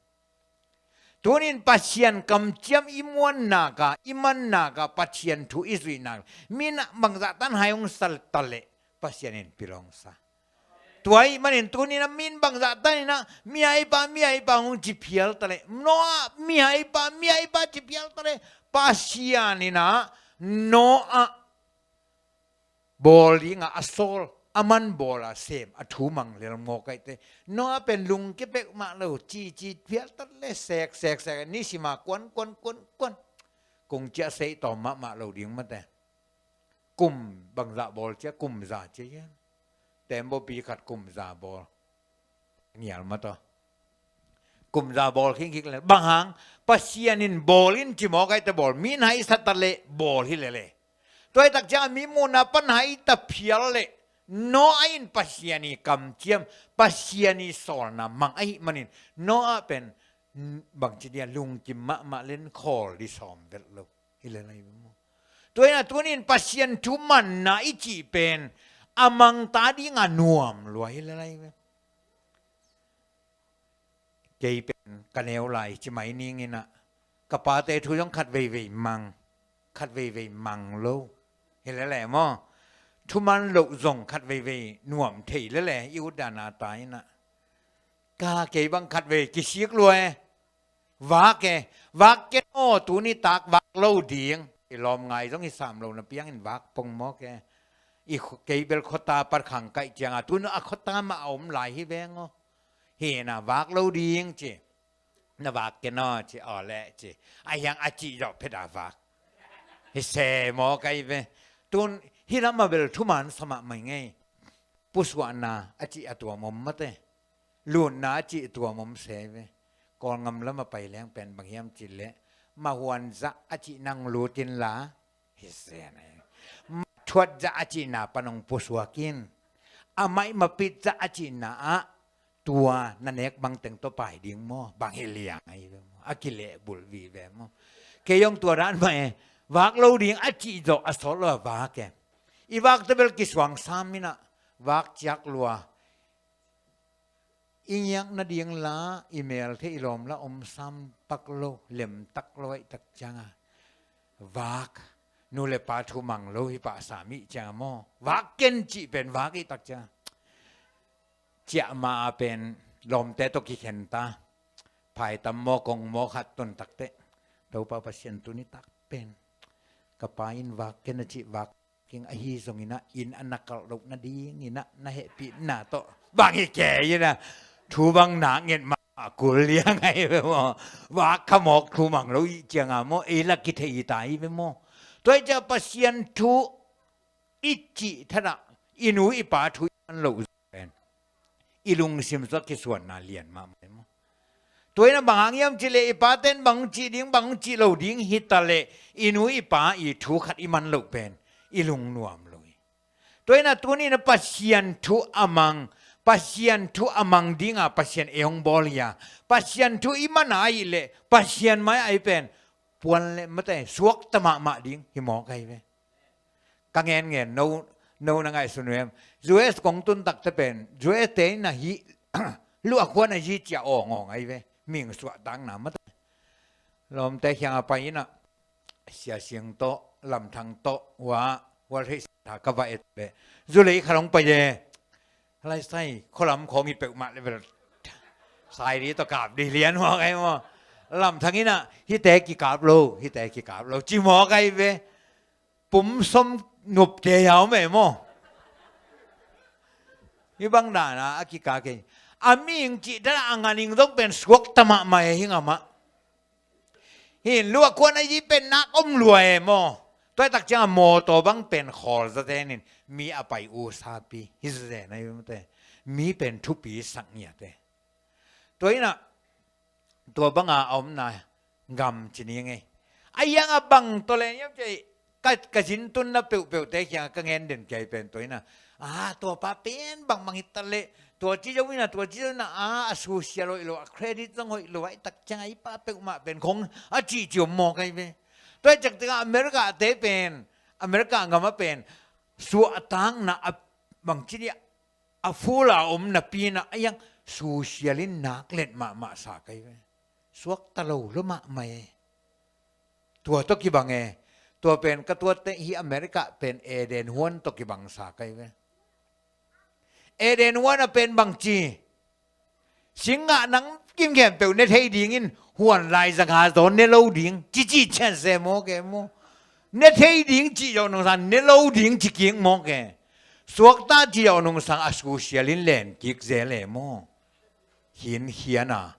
Tunin Pasian kamciam i muannak a, i mannak a, Pasian thu i zuihnak, min bangzah tan hai hong sa ta leh, Pasian in pil hong sa. Tua ahih manin tunin a min bangzah tan in a, miaipa, miaipa hong ci phial ta leh, Noah, miaipa, miaipa ci phial ta leh, Pasian in a, Noah bawl dingah a sawl, a man bawl a sem, a thu mang lel mawk ahi teh. Noah pen lungkia peuhmah lo, ci, ci phial ta leh sek, sek, sek, nisima kuan, kuan, kuan, kuan. Kong ciah sei tawm mahmah lo ding mate. Kum bangzah bawl ciah, kum za ciah hian. Tembaw pi khat kum za bawl. Ngial mah tawh. Kum za bawl khingkhik le. Bang hang, Pasian in bawl in ci mawk ahi teh bawl. Min hai sa ta leh bawl hi lel e. Tua hi tak ciang a mi muhna pan hai ta phial leh. Noah in Pasian i kamciam, Pasian i sawlna mang ahih manin. Noah pen, bangci dia lungkim mahmah len khawl di sawm vet lo. Hi lel ahi ve maw. Tua hi na tunin Pasian thu manna i cih pen a mangta dingah nuam lua hi lel ahi ve. Kei pen ka neu lai ci mai ning in a, ka pate thu zong khat veivei mang, khat veivei mang lo. Hi lel e maw. Thuman loh zong khat veivei nuam thei lel e, i utdan a ta in a. Ka kei bang khat vei kisik lua e. Vak e, vak ken aw, tuni tak vak lo ding. I lawm ngai zong hi sam lo na piangin vak pong mawk e. I kho-, kei bel khuata pat khang kaih cianga, tuni a khuata mah a om lai hi veng aw. Hi na vak lo ding ci. Na vak ken aw ci, aw leh ci. A hiang a cih zawh phet a vak. Hi se mawk ahi ve. Tun hi lamah bel thuman sa mahmah ing ei. Pusuahna a cih a tuam om mate. Lutna a cih tuam om se ve. Kawlngam lamah pai leng pen bang hiam cih leh, mahuan zah a cih nang lut inla, hi se na hi. Mathuat zah a cihna pan hong pusuak in. A maih mapit zah a cihna ah tua na nek bangteng tawh pai ding maw? Bang hi liang ahi ve maw? A kilehbulh vive maw? Kei hong tua dan mah e. Vak lo ding a cih zawh a sawt lo a vak e. I vak tebel kisuang sam in a, vak ciak lua. I ngiak nading la, i mel thei i lawm la om sam pak lo, lem tak lo aih tak cianga. Vak, nu le pa thu mang lo hi pah sam ih cianga maw. Vak ken cih pen vak ih tak cianga. Ciah ma a pen lawmte tawh kikhen ta. Phaitam maw kong maw khat tun takteh. Topa Pasian tuni tak pen. Ka pa in vak ken a cih vak king ahi zongin ah, inn a na kalh loh nadingin ah, na hehpihna tawh Bang hi kei ina, thu bang nak nget mah a kul liang ahi ve maw. Vak kha mawk thu mang lo i cianga maw, ei la kithei i ta hi ve maw. Tua hi ciah Pasian thu i cih thadah i nu i pa thu i man loh zong pen i lungsim sua kisuanna lian mahmah hi maw. Tua ina bang hang hiam cihleh i paten bang hong cih ding bang hong cih lo ding hitaleh i nu i pa i thu khat i man loh pen i lungnuam lo hi. Tua ina tuni ina Pasian thu a mang, Pasian thu a mang dinga Pasian ei hong bawl hi a, Pasian thu i man a ahihleh Pasian mai a i pen puan le mate suakta mahmah ding hi mawk ahi ve. Ka ngenngen no, no na ngaihsun uh em? U S kong tun takte pen U S te ina hi luah khuan a hi ciah awngawng ahi ve. Ming suahtakna mate lawmte khiang a pai ina Sia Siang tawh, Lam Thang tawh, hua, hua theih sa tha ka va et leh, zu lei khat hong pai e. Halai sai, khualam khawng hi peuhmah le bel. Sai di tawh kap di lian mawk ahi maw. Lam Thang ina, hihte kikap lo, hihte kikap lo, ci mawk ahi ve. Pum som nup kei a om e maw. Hih bang dana a kikap kei. A mihing cih dana a nganing zong pen suakta mahmah e hi ngamah. Hin luah khuan a hi pen nak om lua e maw. Tua hi tak cianga mawtaw bang pen khawl zatenin mi a pai u sapi hi zazen ahi ve mate. Mi pen thupi sak ngiat e. Tua ina tua banga a omna gam ci ni ngei. A hianga bang tawh le hiam cei ka, ka zin tunna peuhpeuhte khianga ka ngen den kei pen tua ina. A, tua pa pen bangbang hi taleh tua ci zo ina, tua ci zo ina, a, a social hoih lo, a credit zong hoih lo, a i tak cianga i pa peuhmah pen khong a cihcih om mawk ahi ve. Tua hi ciak tikah America te pen, America gam a pen suahtakna a bangci ni a full a om napi ina a hiang social in nak let mahmah sa ka hi ve. Suakta lo lo mahmah e. Tua tawh kibang e. Tua pen ka tuatte hi America pen Eden huan tawh kibang sa ka hi ve. Eden huan a pen bangci, singgah nang kim khempeuh ne thei dingin huan lai zanga zaw ne lo ding ci cih cian se mawk e maw. Ne thei ding cih zawh nungsang ne lo ding ci kik mawk e. Suakta cih zawh nungsang a social in len kik zel e maw. Hin hiana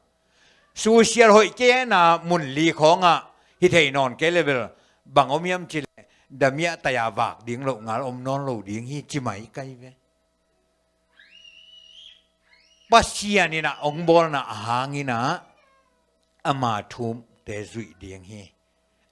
social hoih kei hena mun li khawngah hi thei nawn kei le bel bang om hiam cileh damiah taya vak ding loh ngal om nawn lo ding hi ci mai ka hi ve. Pasian ina hong bawlna a hang ina ama thute zuih ding hi.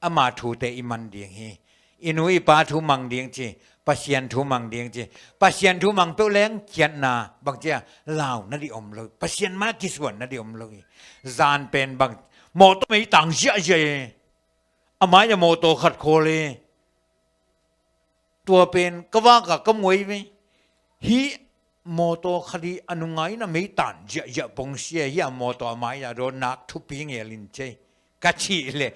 Ama thute i man ding hi. I nu i pa thu mang ding ci, Pasian thu mang ding ci. Pasian thu mang peuh leng khiatna bang cia lau na di om lo. Pasian ma kisuan na di om lo hi. Zan pen bang mawtaw mei tang ziahziah hi. A mai-ah mawtaw khat khawl hi. Tua pen ka vak a ka muai ve. Hih mawtaw khat hi a nungai na meitan ziahziah pong sia hi a mawtaw a mai-ah dawn nak thupi ngel in cei ka cih leh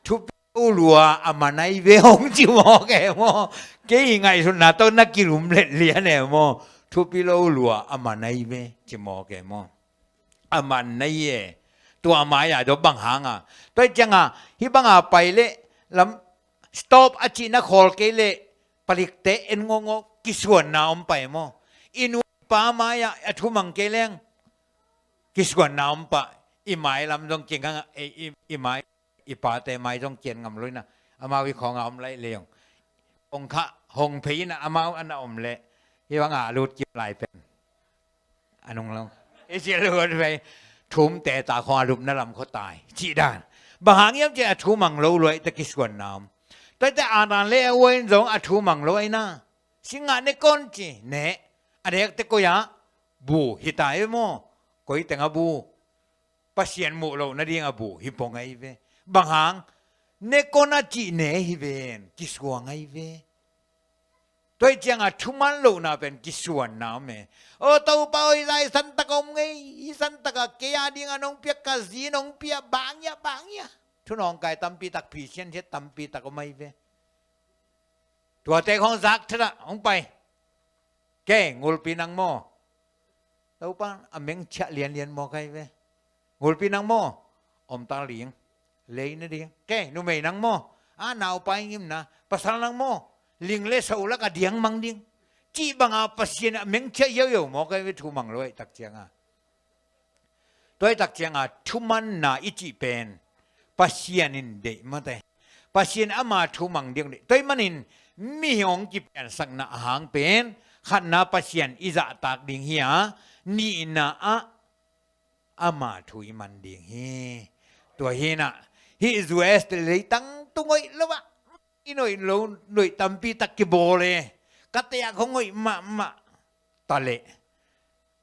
thupi lo lua a manai ve hong ci mawk e maw. Kei ngaihsutna tawh na kilum let lian e maw. Thupi lo lua a manai ve ci mawk e maw. A manai e. Tua mai-ah dawn bang hanga tua cianga hih banga pai leh lam stop a cihna khawl kei leh palikte en ngawngawh kisuanna om pah e maw. I nu i pa mai-ah a thumang kei leng kisuanna om pah. I mai lam zong kingang i, i, i mai i pate mai zong kian ngam lo ina amau i khawnga om laih leh zong hong khah hong phei ina amau ana om leh hih banga a lut kim lai pen a nung lo. I cil luat vei thumte ta khong a lupna lam khua tai cih dan. Bang hang hiam cih a thu mang lo luai ta kisuanna om. Taite a dan le a ua in zong a thu mang lo aina. Singah ne kon ci ne a dekte koi-ah bu hi ta e maw. Koi tengah bu. Pasian muh loh nading a bu hi pong ahi ve. Bang hang ne kon a cih ne hi ven kisuang ahi ve. Tua hi cianga thuman lohna pen kisuanna om e. O Topa oi zai santak om ngei i santaka kei a dinga nong piak ka zi nong piak bangya bangya. Thunawngkai tampi tak phisian hiat tampi tak om ahi ve. Tuate khong zak thata hong pai. Kei ngulpi nang maw. Topa a meng chiah lianlian maw kai ve. Ngulpi nang maw. Omtak ling lei na ding. Kei numei nang maw. A naupai ngimna pasal nang maw. Ling le so laka diang mang ding. cih banga Pasian a mengciah yoyo maw, ka ve, thu mang lo ahih tak cianga. Tua ahih tak cianga thumanna i cih pen Pasian in deih mate. Pasian ama thu mang ding deih. Tua ahih manin mi hong kipiansakna a hang pen, khatna Pasian i zahtak ding hi a, nihna ah ama thu i man ding hi. Tua hinah, hih U S te leitang tung hoih lo ah, i noih lo, noih tampi tak kibawl e. Ka teak hong hoih mahmah taleh,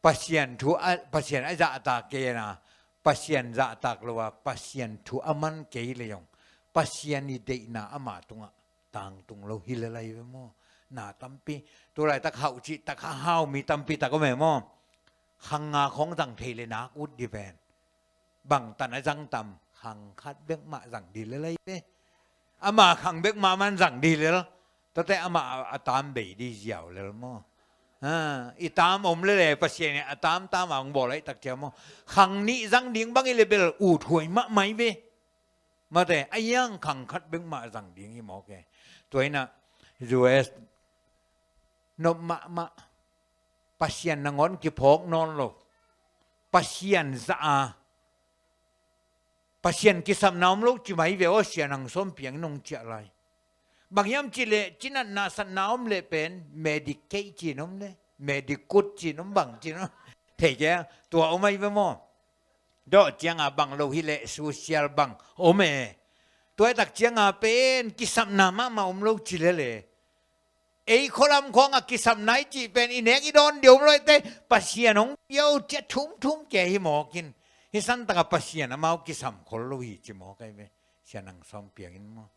Pasian thu a, Pasian a zahtak kei a, Pasian zahtak lo a, Pasian thu a man kei le zong, Pasian i deihna ama tungah tangtung lo hi le lai ve maw. Na tampi, tu laitak hauh cih tak a hau mi tampi tak om e maw. Khang nga khong zang thei le nak ut di ven. Bang tan a zang tam, khang khat bek mah zang di lel ahi ve. Ama khang bek mah man zang di lel. Tuate ama a, a tam bei di ziau lel maw. Ha, i tam om lele, Pasian in a tam tam a hong bawl ahih tak ciang maw. Khang nih zang ding bang i le bel ut huai mahmah hi ve. Mate, a hiang khang khat bek mah zang ding hi mawk e. Tua hinah U S nop mahmah. Pasian nangawn kiphawk nawn lo. Pasian zah a, Pasian kisapna om lo ci mai ve aw, Sia Nang Sawm Piang in hong ciah lai. Bang hiam cih leh, cinatna satna om leh pen Medicaid ci-in om le, Medicare ci-in om, bang ci-in om. Thei kei, tua om ahi ve maw. Tua cianga bang lo hi leh social bang om e. Tua ahih tak cianga pen kisapna mahmah om lo ci lele. Ei khualam khawng a kisapna i cih pen i nek i dawn deuh om lo ahih teh, Pasian hong pia uh ciah thumthum kei hi mawk in. Hih santaka Pasian amau kisam khol lo hi ci mawk ahi ve. Sia Nang Sawm Piang in maw.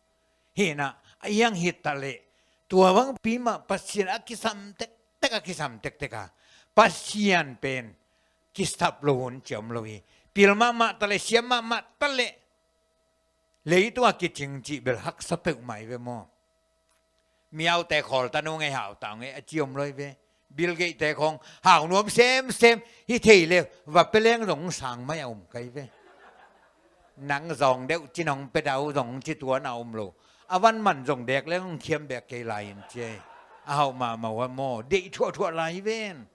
Hinah, a hiang hi taleh, tua bangpi mah Pasian a kisam tektek, a kisam tektek a, Pasian pen kisap lo hun ci om lo hi. Pil mahmah taleh, siam mahmah taleh, leitung a kicing cih bel haksa peuhmah hi ve maw. Miaute khawl ta nung ei, hau ta ung ei a ci om lo hi ve. Bill Gates te khong hau nuam semsem, hi thei le va pia leng zong sang mai a om kei ve. Nang zawng deuh ci-in hong pia dau zong ci tuan a om lo. A van man zong dek leng hong khiam bek kei lai in ci ei. A hauh mahmah uh a maw, deih thuahthuah lai hi ven.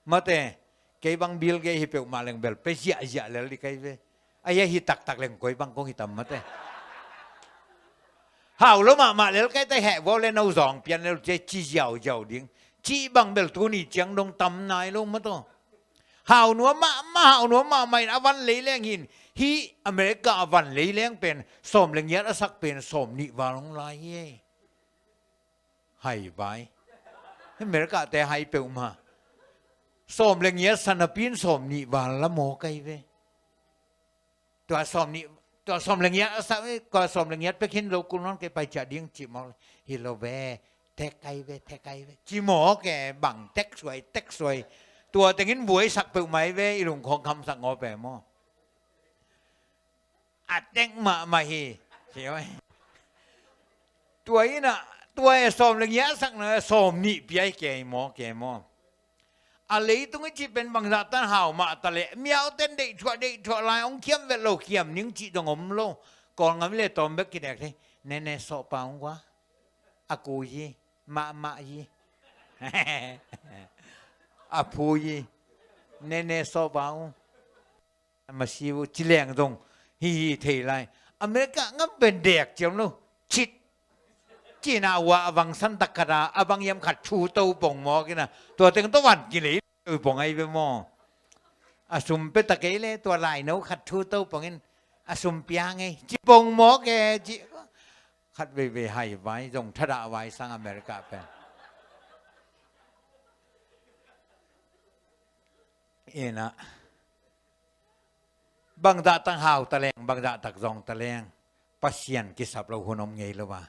Mate, kei bang Bill Gates hi peuhmah leng bel pia ziahziah lel di kei ve. A hia hi taktak leng koi bang kong hi tam mate. Hau lo mahmah lel kei te, heh vaw le no zawng pian lel ci, ci ziauziau ding. Cih bang bel tuni ciang dong tam nai lo mataw. Hau nuam mahmah, hau nuam mahmah in a van lei leng hin. Hih America a van lei leng pen sawm le ngiat a sak pen sawm nih val hong lai hi ei. Hai vai. America te hai peuhmah. Sawm le ngiat sa napi in sawm nih val la maw kei ve. Tua sawm nih, tua sawm le ngiat a sa, tua sawm le ngiat pek hin lo kul nawn kei, pai ciah ding ci maw. Hi lo ve, tek ai ve, tek ai ve. Ci maw kei, bang tek suai, tek suai. Tua tengin buaisak peuhmah ai ve, i lungkhawng khamsak ngawp e maw. A tek mahmah hi. Tua inah, tua e sawm le ngiat sakna sawm nih pia hi kei maw, kei maw. A leitung i cih pen bangzah tan hau mah taleh, miauten deihthuah, deihthuah lai, hong khiam vet lo, khiam ning cih dong om lo. Kawlngam i le tawm bek kidek thei. Nene sawhpa hong kua. A ku hi, mahmah hi. A phu hi. Nene sawhpa hong. Masiu ci leng zong hi hi thei lai. America ngam pen dek ciam lo. Cit. Cina ua a vang san tak khat a, a vang hiam khat thu to pong mawk ina. Tua teng to van kilei to pong ai ve maw. A sum pe ta kei le tua lai no khat thu to pong in a sum piang ei. Ci pong mawk e ci. Khat veivei hai vai zong thadah vai sang America pen. Ina. Bangzah tak hau taleng, bangzah tak zong taleng, Pasian kisap lo hun om ngei lo a.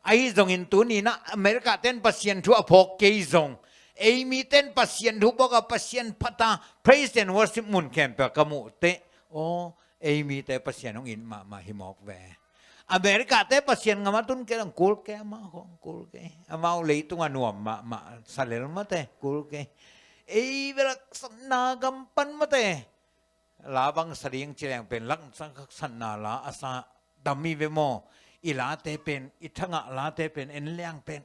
Ahi zongin tuni na America ten Pasian thu a phawk kei zong, ei mi ten Pasian thu phawk a, Pasian phat a, praise and worship mun khempeuh ka muh teh. Aw, ei mi te Pasian hong it mahmah hi mawk ve. America te Pasian ngam a tun kei lang kul kei, amah hong kul kei. Amau leitung a nuam mahmah sa lel mate, kul kei. Ei velak sapna gam pan mate. La bang sa ding ci leng pen lak sang khak sanna la a sa dam hi ve maw. I late pen, i thangah late pen en liang pen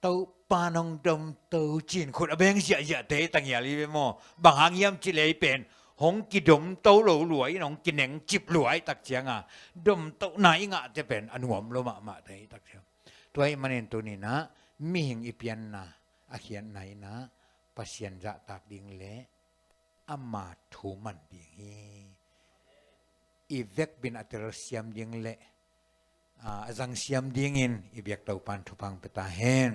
Topa nong domto cin khut a beng ziahziah te i tangial i ve maw? Bang hang hiam ci lei pen hong kidomto lo lua in hong kinengcip lua i tak cianga domtohna i ngahte pen a nuam lo mahmah te i tak ciang. Tua i manin tuninah mihing i pianna a khiatna inah Pasian zahtak ding le ama thu man ding hi. I vekpi in a telsiam ding le a zangsiam dingin i biak Topan thupha hong pia ta hen.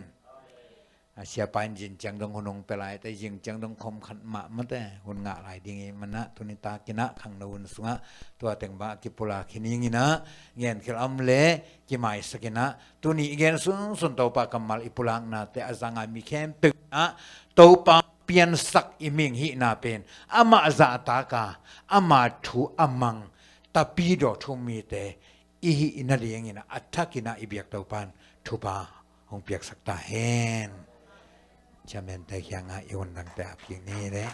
A siapa in zing ciang dong hun hong pia lai te, zing ciang dong khom khat mahmah te hun ngah lai ding i manah tuni takinah khangno hun sungah tua teng bang a kipulak hi ninginah genkhial om le kimaisakinah tuni i gen sunsun Topa kammal i pulaknate a zanga mi khempeuh inah Topa piansak i mihing hihna pen amah zahtaka ama thu a mang tapidaw thu mite i hih i nadingin a thakinah i biak Topan thupha hong piaksak ta hen. Chairman te kiangah i undangte ap kik ni le.